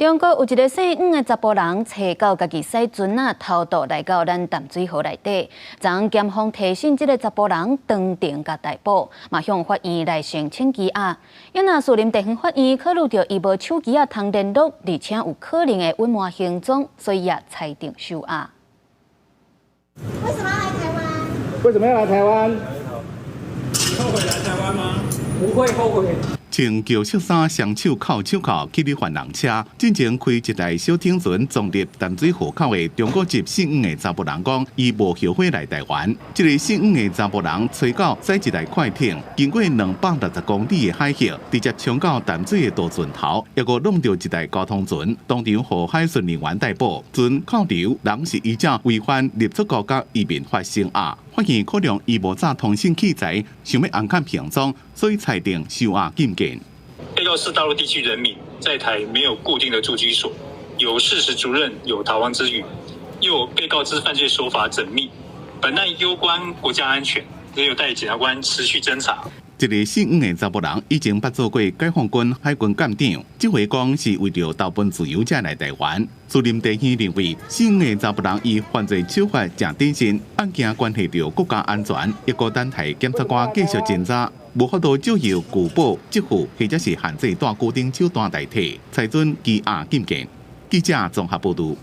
中國有一个姓黃的查埔人，揣狗家己駛船仔偷渡來到咱淡水河內底。昨檢方提審這个查埔人當庭共逮捕，嘛向法院來申請羈押。因若士林地方法院考慮著伊無手機仔通聯絡，而且有可能會隱瞞行蹤，所以也裁定收押。為什麼要來台灣？為什麼要來台灣？你後悔來台灣嗎？不會後悔。穿舊色衫、雙手銬手銬去咧犯人車，進前開一台小艇船撞入淡水河口的中國籍姓黃的查埔人講，伊無後悔來台灣。這个姓黃的查埔人揣狗駛一台快艇，經過260公里的海域，直接衝到淡水的渡船頭，猶閣挵著一台交通船，當場予海巡人員逮捕。船扣留，人是依照違反入出國佮移民法聲押。法院考量伊無紮通訊器材，想欲掩藏行蹤，所以裁定收押禁見。被告是大陸地區人民，在台沒有固定的住居所，有事實足認有逃亡之虞，又被告之犯罪手法縝密，本案攸關國家安全，仍有待檢察官持續偵查。這个姓黃的查埔人以前捌做過解放軍海軍艦長，這回講是為著投奔自由才來台灣。士林地院認為，姓黃的查埔人伊犯罪手法誠謹慎，案件關係著國家安全，猶閣等待檢察官繼續偵查，無法度借由具保、給付或者是限制帶固定手段代替，裁准羈押禁見。記者綜合報導。